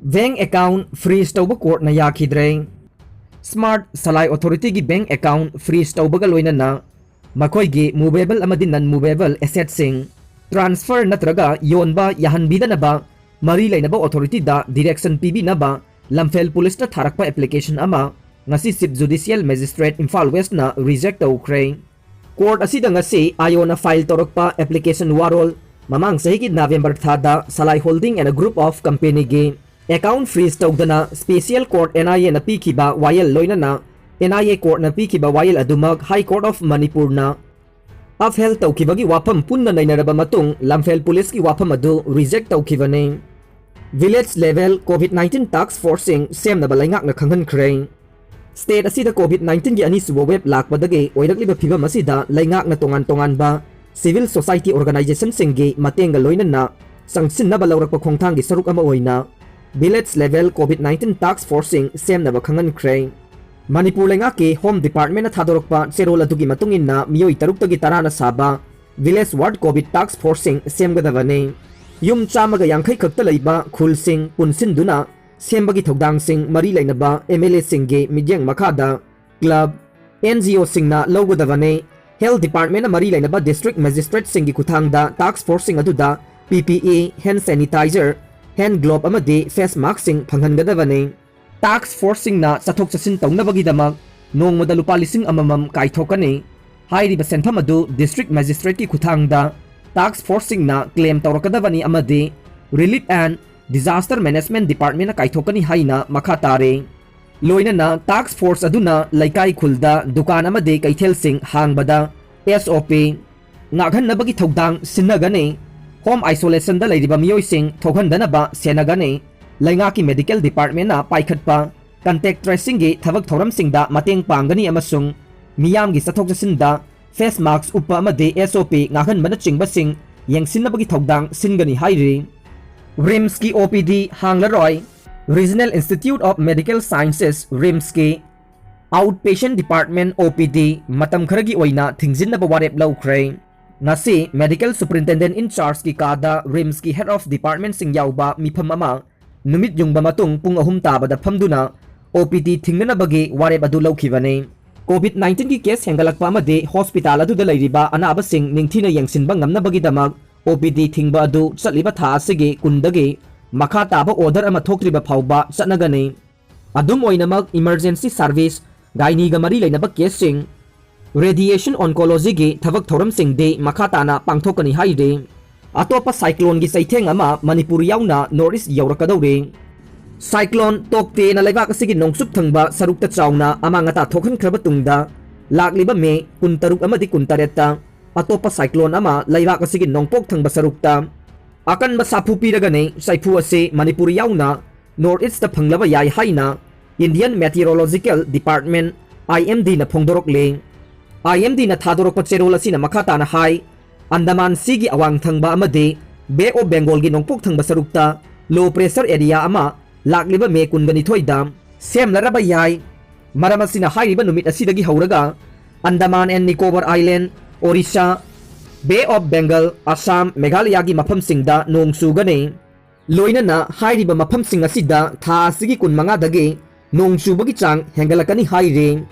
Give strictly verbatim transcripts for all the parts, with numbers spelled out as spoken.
Bank account freeze ꯇꯧꯕ courtꯅ ꯌꯥꯈꯤꯗ꯭ꯔꯦ꯫ Smart Salai Authorityꯒꯤ bank account freeze ꯇꯧꯕꯒ ꯂꯣꯏꯅꯅ ꯃꯈꯣꯏꯒꯤ movable ꯑꯃꯗꯤ non movable assetꯁꯤꯡ transfer ꯅꯠꯇ꯭ꯔꯒ ꯌꯣꯟꯕ ꯌꯥꯍꯟꯕꯤꯗꯅꯕ ꯃꯔꯤ ꯂꯩꯅꯕ authorityꯗ direction ꯄꯤꯕꯤꯅꯕ ꯂꯝꯐꯦꯜ policeꯅ ꯊꯥꯔꯛꯄ application ꯑꯃ ꯉꯁꯤ Chief Judicial Magistrate Imphal Westꯅ reject ꯇꯧꯈ꯭ꯔꯦ꯫ Court ꯑꯁꯤꯗ ꯉꯁꯤ ꯑꯥꯏꯑꯣꯅ file ꯇꯧꯔꯛꯄ application ꯋꯥꯔꯣꯜ ꯃꯃꯥꯡ ꯆꯍꯤꯒꯤ November ꯊꯥꯗ Salai Holding and a Group of Companyꯒꯤ account freeze ꯇꯧꯗꯅ special court NIAꯅ ꯄꯤꯈꯤꯕ ꯋꯥꯌꯦꯜ ꯂꯣꯏꯅꯅ NIA courtꯅ ꯄꯤꯈꯤꯕ ꯋꯥꯌꯦꯜ ꯑꯗꯨꯃꯛ High Court of Manipurꯅ upheld ꯇꯧꯈꯤꯕꯒꯤ ꯋꯥꯐꯝ ꯄꯨꯟꯅ ꯅꯩꯅꯔꯕ ꯃꯇꯨꯡ ꯂꯝꯐꯦꯜ policeꯀꯤ ꯋꯥꯐꯝ ꯑꯗꯨ reject ꯇꯧꯈꯤꯕꯅꯤ꯫ Village level COVID nineteen task forceꯁꯤꯡ ꯁꯦꯝꯅꯕ ꯂꯩꯉꯥꯛꯅ ꯈꯪꯍꯟꯈ꯭ꯔꯦ꯫ State ꯑꯁꯤꯗ COVID nineteenꯒꯤ ꯑꯅꯤꯁꯨꯕ wave ꯂꯥꯛꯄꯗꯒꯤ ꯑꯣꯏꯔꯛꯂꯤꯕ ꯐꯤꯕꯝ ꯑꯁꯤꯗ ꯂꯩꯉꯥꯛꯅ ꯇꯣꯉꯥꯟ ꯇꯣꯉꯥꯟꯕ civil society organizationꯁꯤꯡꯒꯤ ꯃꯇꯦꯡꯒ ꯂꯣꯏꯅꯅ ꯆꯪꯁꯤꯟꯅꯕ ꯂꯧꯔꯛꯄ ꯈꯣꯡꯊꯥꯡꯒꯤ ꯁꯔꯨꯛ ꯑꯃ ꯑꯣꯏꯅ village level COVID nineteen task forceꯁꯤꯡ ꯁꯦꯝꯅꯕ ꯈꯪꯍꯟꯈ꯭ꯔꯦ꯫ ꯃꯅꯤꯄꯨꯔ ꯂꯩꯉꯥꯛꯀꯤ Home Departmentꯅ ꯊꯥꯗꯣꯔꯛꯄ ꯆꯦꯔꯣꯜ ꯑꯗꯨꯒꯤ ꯃꯇꯨꯡ ꯏꯟꯅ ꯃꯤꯑꯣꯏ ꯇꯔꯨꯛꯇꯒꯤ ꯇꯔꯥꯅ ꯁꯥꯕ village ward COVID task forceꯁꯤng ꯁꯦꯝꯒꯗꯕꯅꯤ꯫ ꯌꯨꯝ ꯆꯥꯝꯃꯒ ꯌꯥꯡꯈꯩ ꯈꯛꯇ ꯂꯩꯕ ꯈꯨꯜꯁꯤꯡ ꯄꯨꯟꯁꯤꯟꯗꯨꯅ ꯁꯦꯝꯕꯒꯤ ꯊꯧꯗꯥꯡꯁꯤꯡ ꯃꯔꯤ ꯂꯩꯅꯕ MLAꯁꯤꯡꯒꯤ ꯃꯤꯠꯌꯦꯡ ꯃꯈꯥꯗ club, NGOꯁꯤꯡꯅ ꯂꯧꯒꯗꯕꯅꯤ꯫ Health Departmentꯅ ꯃꯔꯤ ꯂꯩꯅꯕ district magistrateꯁꯤꯡꯒꯤ ꯈꯨꯠꯊꯥꯡꯗ task forceꯁꯤꯡ ꯑꯗꯨꯗ PPE, hand sanitizer, hand glove ꯑꯃꯗꯤ face maskꯁꯤꯡ ꯐꯪꯍꯟꯒꯗꯕꯅꯤ꯫ Task forceꯁꯤꯡꯅ ꯆꯠꯊꯣꯛ ꯆꯠꯁꯤꯟ ꯇꯧꯅꯕꯒꯤꯗꯃꯛ ꯅꯣꯡꯃꯗ ꯂꯨꯄꯥ ꯂꯤꯁꯤꯡ ꯑꯃꯃꯝ ꯀꯥꯏꯊꯣꯛꯀꯅꯤ꯫ ꯍꯥꯏꯔꯤꯕ ꯁꯦꯟꯐꯝ ꯑꯗꯨ district magistrateꯀꯤ ꯈꯨꯠꯊꯥꯡꯗ task forceꯁꯤꯡꯅ claim ꯇꯧꯔꯛꯀꯗꯕꯅꯤ ꯑꯃꯗꯤ Relief and Disaster Management Departmentꯅ ꯀꯥꯏꯊꯣꯛꯀꯅꯤ ꯍꯥꯏꯅ ꯃꯈꯥ ꯇꯥꯔꯦ꯫ ꯂꯣꯏꯅꯅ task force ꯑꯗꯨꯅ ꯂꯩꯀꯥꯏ ꯈꯨꯜꯗ ꯗꯨꯀꯥꯟ ꯑꯃꯗꯤ ꯀꯩꯊꯦꯜꯁꯤꯡ ꯍꯥꯡꯕꯗ SOP ꯉꯥꯛꯍꯟꯅꯕꯒꯤ ꯊꯧꯗꯥꯡ ꯁꯤꯟꯅꯒꯅꯤ꯫ Home isolationꯗ ꯂꯩꯔꯤꯕ ꯃꯤꯑꯣꯏꯁꯤꯡ ꯊꯣꯛꯍꯟꯗꯅꯕ ꯁꯦꯟꯅꯒꯅꯤ꯫ ꯂꯩꯉꯥꯛꯀꯤ medical departmentꯅ ꯄꯥꯏꯈꯠꯄ contact tracingꯒꯤ ꯊꯕꯛ ꯊꯧꯔꯝꯁꯤꯡꯗ ꯃꯇꯦꯡ ꯄꯥꯡꯒꯅꯤ ꯑꯃꯁꯨꯡ ꯃꯤꯌꯥꯝꯒꯤ ꯆꯠꯊꯣꯛ ꯆꯠꯁꯤꯟꯗ face mask ꯎꯞꯄ ꯑꯃꯗꯤ SOP ꯉꯥꯛꯍꯟꯕꯅꯆꯤꯡꯕꯁꯤꯡ ꯌꯦꯡꯁꯤꯟꯅꯕꯒꯤ ꯊꯧꯗꯥꯡ ꯁꯤꯟꯒꯅꯤ ꯍꯥꯏꯔꯤ꯫ RIMSꯀꯤ OPD ꯍꯥꯡꯂꯔꯣꯏ꯫ Regional Institute of Medical Sciences, RIMSꯀꯤ outpatient department, OPD, ꯃꯇꯝ ꯈꯔꯒꯤ ꯑꯣꯏꯅ ꯊꯤꯡꯖꯤꯟꯅꯕ ꯋꯥꯔꯦꯞ ꯂꯧꯈ꯭ꯔꯦ꯫ ꯉꯁꯤ Medical Superintendent in chargeꯀꯤ ꯀꯥꯗ RIMSꯀꯤ Head of Departmentꯁꯤꯡ ꯌꯥꯎꯕ ꯃꯤꯐꯝ ꯑꯃ ꯅꯨꯃꯤꯠ ꯌꯨꯡꯕ ꯃꯇꯨꯡ ꯄꯨꯡ ꯑꯍꯨꯝ ꯇꯥꯕꯗ ꯐꯝꯗꯨꯅ ꯑꯣ ꯄꯤ ꯗꯤ ꯊꯤꯡꯅꯅꯕꯒꯤ ꯋꯥꯔꯦꯞ ꯑꯗꯨ ꯂꯧꯈꯤꯕꯅꯤ꯫ ꯀꯣꯚꯤꯗ ꯅꯥꯏꯟꯇꯤꯟꯒꯤ ꯀꯦꯁ ꯍꯦꯟꯒꯠꯂꯛꯄ ꯑꯃꯗꯤ ꯍꯣꯁꯄꯤꯇꯥꯜ ꯑꯗꯨꯗ ꯂꯩꯔꯤꯕ ꯑꯅꯥꯕꯁꯤꯡ ꯅꯤꯡꯊꯤꯅ ꯌꯦꯡꯁꯤꯟꯕ ꯉꯝꯅꯕꯒꯤꯗꯃꯛ ꯑꯣ ꯄꯤ ꯗꯤ ꯊꯤꯡꯕ ꯑꯗꯨ ꯆꯠꯂꯤꯕ ꯊꯥ ꯑꯁꯤꯒꯤ ꯀꯨꯟꯗꯒꯤ ꯃꯈꯥ ꯇꯥꯕ ꯑꯣꯔꯗꯔ ꯑꯃ ꯊꯣꯛꯇ꯭ꯔꯤꯕ ꯐꯥꯎꯕ ꯆꯠꯅꯒꯅꯤ꯫ ꯑꯗꯨꯝ ꯑꯣꯏꯅꯃꯛ, ꯏꯃꯔꯖꯦꯟꯁꯤ ꯁꯥꯔꯚꯤꯁ, ꯒꯥꯏꯅꯤꯒ ꯃꯔꯤ ꯂꯩꯅꯕ ꯀꯦꯁꯁꯤꯡ, ꯔꯦꯗꯤꯌꯦꯁꯟ ꯑꯣꯟꯀꯣꯂꯣꯖꯤꯒꯤ ꯊꯕꯛ ꯊꯧꯔꯝꯁꯤꯡꯗꯤ ꯃꯈꯥ ꯇꯥꯅ ꯄꯥꯡꯊꯣꯛꯀꯅꯤ ꯍꯥꯏꯔꯤ꯫ ꯑꯇꯣꯞꯄ ꯁꯥꯏꯀ꯭ꯂꯣꯟꯒꯤ ꯆꯩꯊꯦꯡ ꯑꯃ ꯃꯅꯤꯄꯨꯔ ꯌꯥꯎꯅ ꯅꯣꯔꯠ ꯏꯁ ꯌꯧꯔꯛꯀꯗꯧꯔꯤ꯫ ꯁꯥꯏꯀ꯭ꯂꯣꯟ ꯇꯣꯛꯇꯦꯅ ꯂꯩꯕꯥꯛ ꯑꯁꯤꯒꯤ ꯅꯣꯡꯆꯨꯞ ꯊꯪꯕ ꯁꯔꯨꯛꯇ ꯆꯥꯎꯅ ꯑꯃꯥꯡ ꯑꯇꯥ ꯊꯣꯛꯍꯟꯈ꯭ꯔꯕ ꯇꯨꯡꯗ, ꯂꯥꯛꯂꯤꯕ ꯃꯦ ꯀꯨꯟꯇꯔꯨꯛ ꯑꯃꯗꯤ ꯀꯨꯟꯇꯔꯦꯠꯇ ꯑꯇꯣꯞꯄ ꯁꯥꯏꯀ꯭ꯂꯣꯟ ꯑꯃ ꯂꯩꯕꯥꯛ ꯑꯁꯤꯒꯤ ꯅꯣꯡꯄꯣꯛ ꯊꯪꯕ ꯁꯔꯨꯛꯇ ꯑꯀꯟꯕ ꯁꯥꯐꯨ ꯄꯤꯔꯒꯅꯤ꯫ ꯆꯩꯐꯨ ꯑꯁꯤ ꯃꯅꯤꯄꯨꯔ ꯌꯥꯎꯅ ꯅꯣꯔꯠ ꯏꯁꯇ ꯐꯪꯂꯕ ꯌꯥꯏ ꯍꯥꯏꯅ Indian Meteorological Department, I M D ꯅ ꯐꯣꯡꯗꯣꯔꯛꯂꯤ꯫ I M D ꯅ ꯊꯥꯗꯣꯔꯛꯄ ꯆꯦꯔꯣꯜ ꯑꯁꯤꯅ ꯃꯈꯥ ꯇꯥꯅ ꯍꯥꯏ, ꯑꯟꯗꯃꯥꯟ ꯁꯤꯒꯤ ꯑꯋꯥꯡ ꯊꯪꯕ ꯑꯃꯗꯤ ꯕꯦ ꯑꯣꯐ ꯕꯦꯡꯒꯣꯜꯒꯤ ꯅꯣꯡꯄꯣꯛ ꯊꯪꯕ ꯁꯔꯨꯛꯇ ꯂꯣ ꯄ꯭ꯔꯦꯁꯔ ꯑꯦꯔꯤꯌꯥ ꯑꯃ ꯂꯥꯛꯂꯤꯕ ꯃꯦ ꯀꯨꯟꯒ ꯅꯤꯊꯣꯏꯗ ꯁꯦꯝꯂꯔꯕ ꯌꯥꯏ꯫ ꯃꯔꯝ ꯑꯁꯤꯅ ꯍꯥꯏꯔꯤꯕ ꯅꯨꯃꯤꯠ ꯑꯁꯤꯗꯒꯤ ꯍꯧꯔꯒ Andaman and Nicobar island, Orissa, bay of Bengal, Assam, ꯃꯦꯘꯥꯂꯌꯥꯒꯤ ꯃꯐꯝꯁꯤꯡꯗ ꯅꯣꯡ ꯆꯨꯒꯅꯤ꯫ ꯂꯣꯏꯅꯅ ꯍꯥꯏꯔꯤꯕ ꯃꯐꯝꯁꯤꯡ ꯑꯁꯤꯗ ꯊꯥ ꯑꯁꯤꯒꯤ ꯀꯨꯟꯃꯉꯥꯗꯒꯤ ꯅꯣꯡ ꯆꯨꯕꯒꯤ ꯆꯥꯡ ꯍꯦꯟꯒꯠꯂꯛꯀꯅꯤ ꯍꯥꯏꯔꯤ꯫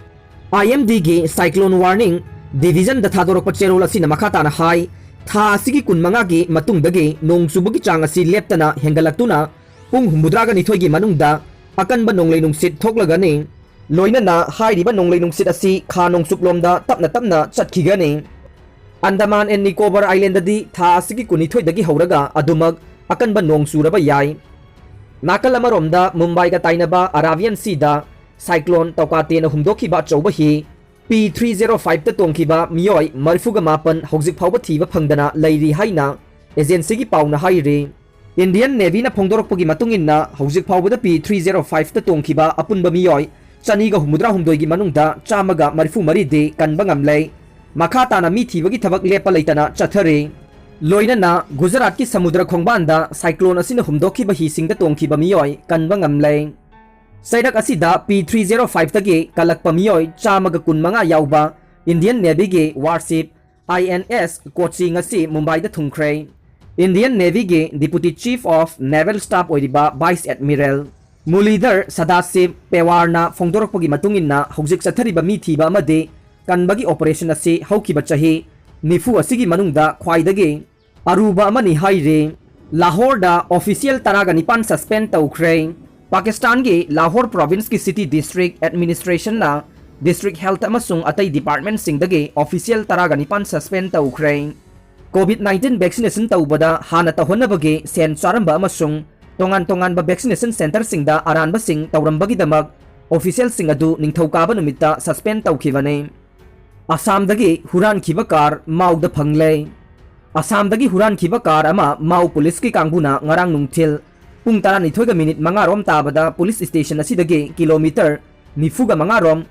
I M D ꯒꯤ ꯁꯥꯏꯀ꯭ꯂꯣꯟ ꯋꯥꯔꯅꯤꯡ ꯗꯤꯚꯤꯖꯟꯗ ꯊꯥꯗꯣꯔꯛꯄ ꯆꯦꯔꯣꯜ ꯑꯁꯤꯅ ꯃꯈꯥ ꯇꯥꯅ ꯍꯥꯏ, ꯊꯥ ꯑꯁꯤꯒꯤ ꯀꯨꯟꯃꯉꯥꯒꯤ ꯃꯇꯨꯡꯗꯒꯤ ꯅꯣꯡ ꯆꯨꯕꯒꯤ ꯆꯥꯡ ꯑꯁꯤ ꯂꯦꯞꯇꯅ ꯍꯦꯟꯒꯠꯂꯛꯇꯨꯅ ꯄꯨꯡ ꯍꯨꯝꯐꯨꯇꯔꯥꯒ ꯅꯤꯊꯣꯏꯒꯤ ꯃꯅꯨꯡꯗ ꯑꯀꯟꯕ ꯅꯣꯡꯂꯩ ꯅꯨꯡꯁꯤꯠ ꯊꯣꯛꯂꯒꯅꯤ꯫ ꯂꯣꯏꯅꯅ ꯍꯥꯏꯔꯤꯕ ꯅꯣꯡꯂꯩ ꯅꯨꯡꯁꯤꯠ ꯑꯁꯤ ꯈꯥ ꯅꯣꯡꯆꯨꯞꯂꯣꯝꯗ ꯇꯞꯅ ꯇꯞꯅ ꯆꯠꯈꯤꯒꯅꯤ꯫ ꯑꯟꯗꯃꯥꯟ ꯑꯦꯟ ꯅꯤꯀꯣꯕꯔ ꯑꯥꯏꯂꯦꯟꯗꯗꯤ ꯊꯥ ꯑꯁꯤꯒꯤ ꯀꯨꯟꯅꯤꯊꯣꯏꯗꯒꯤ ꯍꯧꯔꯒ ꯑꯗꯨꯃꯛ ꯑꯀꯟꯕ ꯅꯣꯡ ꯆꯨꯔꯕ ꯌꯥꯏ꯫ ꯅꯥꯀꯜ ꯑꯃꯔꯣꯝꯗ ꯃꯨꯝꯕꯥꯏꯒ ꯇꯥꯏꯅꯕ ꯑꯔꯥꯕꯤꯌꯟ ꯁꯤꯗ ꯁꯥꯏꯀ꯭ꯂꯣꯟ ꯇꯧꯀꯥꯇꯦꯅ ꯍꯨꯝꯗꯣꯛꯈꯤꯕ ꯑꯆꯧꯕ ꯍꯤ ꯄꯤ ꯊ꯭ꯔꯤ ꯖꯦꯔꯣ ꯐꯥꯏꯚꯇ ꯇꯣꯡꯈꯤꯕ ꯃꯤꯑꯣꯏ ꯃꯔꯤꯐꯨꯒ ꯃꯥꯄꯟ ꯍꯧꯖꯤꯛ ꯐꯥꯎꯕ ꯊꯤꯕ ꯐꯪꯗꯅ ꯂꯩꯔꯤ ꯍꯥꯏꯅ ꯑꯦꯖꯦꯟꯁꯤꯒꯤ ꯄꯥꯎꯅ ꯍꯥꯏꯔꯤ꯫ ꯏꯟꯗꯤꯌꯟ ꯅꯦꯚꯤꯅ ꯐꯣꯡꯗꯣꯔꯛꯄꯒꯤ ꯃꯇꯨꯡ ꯏꯟꯅ, ꯍꯧꯖꯤꯛ ꯐꯥꯎꯕꯗ ꯄꯤ ꯊ꯭ꯔꯤ ꯖꯦꯔꯣ ꯐꯥꯏꯚꯇ ꯇꯣꯡꯈꯤꯕ ꯑꯄꯨꯟꯕ ꯃꯤꯑꯣꯏ ꯆꯅꯤꯒ ꯍꯨꯝꯐꯨꯇꯔꯥꯍꯨꯝꯗꯣꯏꯒꯤ ꯃꯅꯨꯡꯗ ꯆꯥꯝꯃꯒ ꯃꯔꯤꯐꯨ ꯃꯔꯤꯗꯤ ꯀꯟꯕ ꯉꯝꯂꯦ꯫ ꯃꯈꯥ ꯇꯥꯅ ꯃꯤ ꯊꯤꯕꯒꯤ ꯊꯕꯛ ꯂꯦꯞꯄ ꯂꯩꯇꯅ ꯆꯠꯊꯔꯤ꯫ ꯂꯣꯏꯅꯅ ꯒꯨꯖꯔꯥꯠꯀꯤ ꯁꯃꯨꯗ꯭ꯔ ꯈꯣꯡꯕꯥꯟꯗ ꯁꯥꯏꯀ꯭ꯂꯣꯟ ꯑꯁꯤꯅ ꯍꯨꯝꯗꯣꯛꯈꯤꯕ ꯍꯤꯁꯤꯡꯗ ꯇꯣꯡꯈꯤꯕ ꯃꯤꯑꯣꯏ ꯀꯟꯕ ꯉꯝꯂꯦ꯫ ꯆꯩꯔꯛ ꯑꯁꯤꯗ ꯄꯤ ꯊ꯭ꯔꯤ ꯖꯦꯔꯣ ꯐꯥꯏꯚꯇꯒꯤ ꯀꯜꯂꯛꯄ ꯃꯤꯑꯣꯏ ꯆꯥꯝꯃꯒ ꯀꯨꯟꯃꯉꯥ ꯌꯥꯎꯕ ꯏꯟꯗꯤꯌꯟ ꯅꯦꯚꯤꯒꯤ ꯋꯥꯔꯁꯤꯞ ꯑꯥꯏ ꯑꯦꯟ ꯑꯦꯁ ꯀꯣꯆꯤ ꯉꯁꯤ ꯃꯨꯝꯕꯥꯏꯗ ꯊꯨꯡꯈ꯭ꯔꯦ꯫ Indian Navyꯒꯤ Deputy Chief of Naval Staff ꯑꯣꯏꯔꯤꯕ Vice Admiral ꯃꯨꯂꯤꯙꯔ ꯁꯗꯥꯁꯤꯕ ꯄꯦꯋꯥꯔꯅ ꯐꯣꯡꯗꯣꯔꯛꯄꯒꯤ ꯃꯇꯨꯡ ꯏꯟꯅ, ꯍꯧꯖꯤꯛ ꯆꯠꯊꯔꯤꯕ ꯃꯤ ꯊꯤꯕ ꯑꯃꯗꯤ ꯀꯟꯕꯒꯤ operation ꯑꯁꯤ ꯍꯧꯈꯤꯕ ꯆꯍꯤ ꯅꯤꯐꯨ ꯑꯁꯤꯒꯤ ꯃꯅꯨꯡꯗ ꯈ꯭ꯋꯥꯏꯗꯒꯤ ꯑꯔꯨꯕ ꯑꯃꯅꯤ ꯍꯥꯏꯔꯤ꯫ ꯂꯥꯍꯣꯔꯗ official ꯇꯔꯥꯒ ꯅꯤꯄꯥꯟ suspend ꯇꯧꯈ꯭ꯔꯦ꯫ ꯄꯥꯀꯤꯁꯇꯥꯟꯒꯤ Lahore provinceꯀꯤ city district administrationꯅ district health ꯑꯃꯁꯨꯡ ꯑꯇꯩ departmentꯁꯤꯡꯗꯒꯤ official ꯇꯔꯥꯒ ꯅꯤꯄꯥꯟ suspend ꯇꯧꯈ꯭ꯔꯦ꯫ COVID nineteen vaccination ꯇꯧꯕꯗ ꯍꯥꯟꯅ ꯇꯧꯍꯟꯅꯕꯒꯤ ꯁꯦꯟ ꯆꯥꯔꯝꯕ ꯑꯃꯁꯨꯡ ꯇꯣꯉꯥꯟ ꯇꯣꯉꯥꯟꯕ vaccination centreꯁꯤꯡꯗ ꯑꯔꯥꯟꯕꯁꯤꯡ ꯇꯧꯔꯝꯕꯒꯤꯗꯃꯛ officialꯁꯤꯡ ꯑꯗꯨ ꯅꯤꯡꯊꯧꯀꯥꯕ ꯅꯨꯃꯤꯠꯇ suspend ꯇꯧꯈꯤꯕꯅꯤ꯫ ꯑꯁꯥꯝꯗꯒꯤ ꯍꯨꯔꯥꯟꯈꯤꯕ car ꯃꯥꯎꯗ ꯐꯪꯂꯦ꯫ ꯑꯁꯥꯝꯗꯒꯤ ꯍꯨꯔꯥꯟꯈꯤꯕ car ꯑꯃ ꯃꯥꯎ policeꯀꯤ ꯀꯥꯡꯕꯨꯅ ꯉꯔꯥꯡ ꯅꯨꯡꯊꯤꯜ ꯄꯨꯡ ꯇꯔꯥꯅꯤꯊꯣꯏꯒ minute ꯃꯉꯥ ꯔꯣꯝ ꯇꯥꯕꯗ police station ꯑꯁꯤꯗꯒꯤ kilometre ꯅꯤꯐꯨꯒ ꯃꯉꯥ ꯔꯣꯝ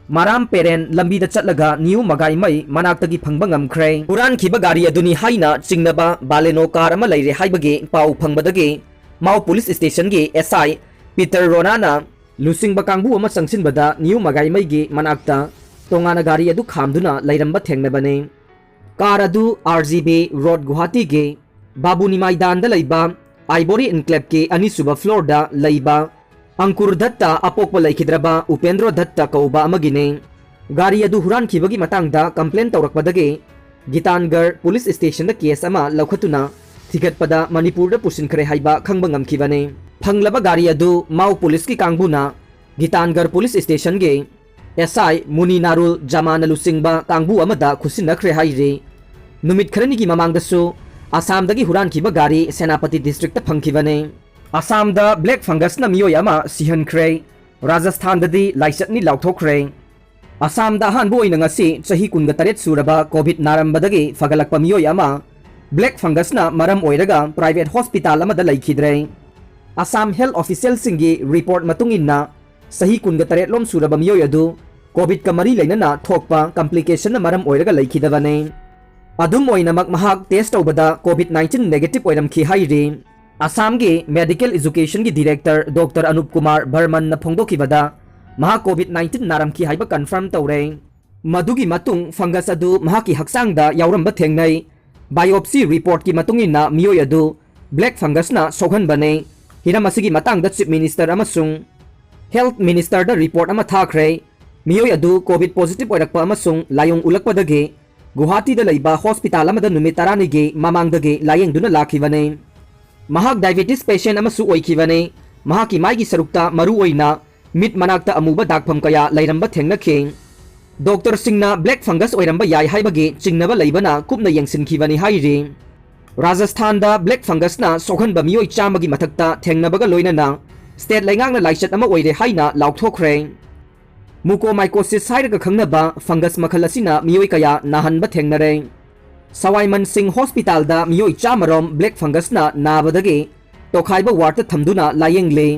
ꯃꯔꯥꯝ ꯄꯦꯔꯦꯟ ꯂꯝꯕꯤꯗ ꯆꯠꯂꯒ ꯅ꯭ꯌꯨ ꯃꯒꯥꯏꯃꯩ ꯃꯅꯥꯛꯇꯒꯤ ꯐꯪꯕ ꯉꯝꯈ꯭ꯔꯦ꯫ ꯍꯨꯔꯥꯟꯈꯤꯕ ꯒꯥꯔꯤ ꯑꯗꯨꯅꯤ ꯍꯥꯏꯅ ꯆꯤꯡꯅꯕ Baleno car ꯑꯃ ꯂꯩꯔꯦ ꯍꯥꯏꯕꯒꯤ ꯄꯥꯎ ꯐꯪꯕꯗꯒꯤ ꯃꯥꯎ police stationꯒꯤ S I ꯄꯤꯇꯔ ꯔꯣꯅꯥꯅ ꯂꯨꯆꯤꯡꯕ ꯀꯥꯡꯕꯨ ꯑꯃ ꯆꯪꯁꯤꯟꯕꯗ ꯅ꯭ꯌꯨ ꯃꯒꯥꯏꯃꯩꯒꯤ ꯃꯅꯥꯛꯇ ꯇꯣꯉꯥꯟꯅ ꯒꯥꯔꯤ ꯑꯗꯨ ꯈꯥꯝꯗꯨꯅ ꯂꯩꯔꯝꯕ ꯊꯦꯡꯅꯕꯅꯤ꯫ Car ꯑꯗꯨ R G B Road ꯒꯨꯋꯥꯍꯥꯇꯤꯒꯤ ꯕꯥꯕꯨꯅꯤ ꯃꯥꯏꯗꯥꯟꯗ ꯂꯩꯕ Ivory Enclaveꯀꯤ ꯑꯅꯤꯁꯨꯕ floorꯗ ꯂꯩꯕ ꯑꯪꯀꯨꯔ ꯗꯠꯇ ꯑꯄꯣꯛꯄ ꯂꯩꯈꯤꯗ꯭ꯔꯕ ꯎꯄꯦꯟꯗ꯭ꯔꯣ ꯗꯠꯇ ꯀꯧꯕ ꯑꯃꯒꯤꯅꯤ꯫ ꯒꯥꯔꯤ ꯑꯗꯨ ꯍꯨꯔꯥꯟꯈꯤꯕꯒꯤ ꯃꯇꯥꯡꯗ complaint ꯇꯧꯔꯛꯄꯗꯒꯤ ꯒꯤꯇꯥꯟꯒꯔ police stationꯗ case ꯑꯃ ꯂꯧꯈꯠꯇꯨꯅ ꯊꯤꯒꯠꯄꯗ ꯃꯅꯤꯄꯨꯔꯗ ꯄꯨꯁꯤꯟꯈ꯭ꯔꯦ ꯍꯥꯏꯕ ꯈꯪꯕ ꯉꯝꯈꯤꯕꯅꯤ꯫ ꯐꯪꯂꯕ ꯒꯥꯔꯤ ꯑꯗꯨ ꯃꯥꯎ policeꯀꯤ ꯀꯥꯡꯕꯨꯅ ꯒꯤꯇꯥꯟꯒꯔ police stationꯒꯤ S I ꯃꯨꯅꯤ ꯅꯥꯔꯨꯜ ꯖꯃꯥꯅ ꯂꯨꯆꯤꯡꯕ ꯀꯥꯡꯕꯨ ꯑꯃꯗ ꯈꯨꯠꯁꯤꯟꯅꯈ꯭ꯔꯦ ꯍꯥꯏꯔꯤ꯫ ꯅꯨꯃꯤꯠ ꯈꯔꯅꯤꯒꯤ ꯃꯃꯥꯡꯗꯁꯨ ꯑꯁꯥꯝꯗꯒꯤ ꯍꯨꯔꯥꯟꯈꯤꯕ ꯒꯥꯔꯤ ꯁꯦꯅꯥꯄꯇꯤ districtꯇ ꯐꯪꯈꯤꯕꯅꯤ꯫ ꯑꯁꯥꯝꯗ black fungusꯅ ꯃꯤꯑꯣꯏ ꯑꯃ ꯁꯤꯍꯟꯈ꯭ꯔꯦ꯫ ꯔꯥꯖꯁꯊꯥꯟꯗꯗꯤ ꯂꯥꯏꯆꯠꯅꯤ ꯂꯥꯎꯊꯣꯛꯈ꯭ꯔꯦ꯫ ꯑꯁꯥꯝꯗ ꯑꯍꯥꯟꯕ ꯑꯣꯏꯅ ꯉꯁꯤ ꯆꯍꯤ ꯀꯨꯟꯒ ꯇꯔꯦꯠ ꯁꯨꯔꯕ COVID ꯅꯥꯔꯝꯕꯗꯒꯤ ꯐꯒꯠꯂꯛꯄ ꯃꯤꯑꯣꯏ ꯑꯃ black fungusꯅ ꯃꯔꯝ ꯑꯣꯏꯔꯒ private hospital ꯑꯃꯗ ꯂꯩꯈꯤꯗ꯭ꯔꯦ꯫ ꯑꯁꯥꯝ health officialꯁꯤꯡꯒꯤ report ꯃꯇꯨꯡ ꯏꯟꯅ, ꯆꯍꯤ ꯀꯨꯟꯒ ꯇꯔꯦꯠ ꯂꯣꯝ ꯁꯨꯔꯕ ꯃꯤꯑꯣꯏ ꯑꯗꯨ COVIDꯀ ꯃꯔꯤ ꯂꯩꯅꯅ ꯊꯣꯛꯄ complicationꯅ ꯃꯔꯝ ꯑꯣꯏꯔꯒ ꯂꯩꯈꯤꯗꯕꯅꯤ꯫ ꯑꯗꯨꯝ ꯑꯣꯏꯅꯃꯛ, ꯃꯍꯥꯛ test ꯇꯧꯕꯗ COVID nineteen negative ꯑꯣꯏꯔꯝꯈꯤ ꯍꯥꯏꯔꯤ꯫ ꯑꯁꯥꯝꯒꯤ Medical Educationꯒꯤ Director Doctor Anup Kumar ꯕꯔꯃꯟꯅ ꯐꯣꯡꯗꯣꯛꯈꯤꯕꯗ, ꯃꯍꯥꯛ COVID nineteen ꯅꯥꯔꯝꯈꯤ ꯍꯥꯏꯕ confirm ꯇꯧꯔꯦ꯫ ꯃꯗꯨꯒꯤ ꯃꯇꯨꯡ fungus ꯑꯗꯨ ꯃꯍꯥꯛꯀꯤ ꯍꯛꯆꯥꯡꯗ ꯌꯥꯎꯔꯝꯕ ꯊꯦꯡꯅꯩ꯫ Biopsy reportꯀꯤ ꯃꯇꯨꯡ ꯏꯟꯅ ꯃꯤꯑꯣꯏ ꯑꯗꯨ black fungusꯅ ꯁꯣꯛꯍꯟꯕꯅꯤ꯫ ꯍꯤꯔꯝ ꯑꯁꯤꯒꯤ ꯃꯇꯥꯡꯗ Chief Minister ꯑꯃꯁꯨꯡ Health Ministerꯗ report ꯑꯃ ꯊꯥꯈ꯭ꯔꯦ꯫ ꯃꯤꯑꯣꯏ ꯑꯗꯨ COVID positive ꯑꯣꯏꯔꯛꯄ ꯑꯃꯁꯨꯡ ꯂꯥꯏꯑꯣꯡ ꯎꯠꯂꯛꯄꯗꯒꯤ ꯒꯨꯋꯥꯍꯥꯇꯤꯗ ꯂꯩꯕ hospital ꯑꯃꯗ ꯅꯨꯃꯤꯠ ꯇꯔꯥꯅꯤꯒꯤ ꯃꯃꯥꯡꯗꯒꯤ ꯂꯥꯌꯦꯡꯗꯨꯅ ꯂꯥꯛꯈꯤꯕꯅꯤ꯫ ꯃꯍꯥꯛ diabetes patient ꯑꯃꯁꯨ ꯑꯣꯏꯈꯤꯕꯅꯤ꯫ ꯃꯍꯥꯛꯀꯤ ꯃꯥꯏꯒꯤ ꯁꯔꯨꯛꯇ ꯃꯔꯨ ꯑꯣꯏꯅ ꯃꯤꯠ ꯃꯅꯥꯛꯇ ꯑꯃꯨꯕ ꯗꯥꯛꯐꯝ ꯀꯌꯥ ꯂꯩꯔꯝꯕ ꯊꯦꯡꯅꯈꯤ꯫ Doctorꯁꯤꯡꯅ black fungus ꯑꯣꯏꯔꯝꯕ ꯌꯥꯏ ꯍꯥꯏꯕꯒꯤ ꯆꯤꯡꯅꯕ ꯂꯩꯕꯅ ꯀꯨꯞꯅ ꯌꯦꯡꯁꯤꯟꯈꯤꯕꯅꯤ ꯍꯥꯏꯔꯤ꯫ ꯔꯥꯖꯁꯊꯥꯟꯗ black fungusꯅ ꯁꯣꯛꯍꯟꯕ ꯃꯤꯑꯣꯏ ꯆꯥꯝꯃꯒꯤ ꯃꯊꯛꯇ ꯊꯦꯡꯅꯕꯒ ꯂꯣꯏꯅꯅ state ꯂꯩꯉꯥꯛꯅ ꯂꯥꯏꯆꯠ ꯑꯃ ꯑꯣꯏꯔꯦ ꯍꯥꯏꯅ ꯂꯥꯎꯊꯣꯛꯈ꯭ꯔꯦ꯫ Mucormycosis ꯍꯥꯏꯔꯒ ꯈꯪꯅꯕ fungus ꯃꯈꯜ ꯑꯁꯤꯅ ꯃꯤꯑꯣꯏ ꯀꯌꯥ ꯅꯥꯍꯟꯕ ꯊꯦꯡꯅꯔꯦ꯫ ꯁꯋꯥꯏ ꯃꯟ ꯁꯤꯡ hospitalꯗ ꯃꯤꯑꯣꯏ ꯆꯥꯝꯃ ꯔꯣꯝ black fungusꯅ ꯅꯥꯕꯗꯒꯤ ꯇꯣꯈꯥꯏꯕ wardꯇ ꯊꯝꯗꯨꯅ ꯂꯥꯌꯦꯡꯂꯤ꯫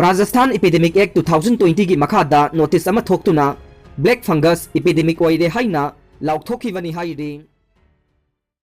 Rajasthan Epidemic Act two thousand twentyꯒꯤ ꯃꯈꯥꯗ notice ꯑꯃ ꯊꯣꯛꯇꯨꯅ black fungus epidemic ꯑꯣꯏꯔꯦ ꯍꯥꯏꯅ ꯂꯥꯎꯊꯣꯛꯈꯤꯕꯅꯤ ꯍꯥꯏꯔꯤ꯫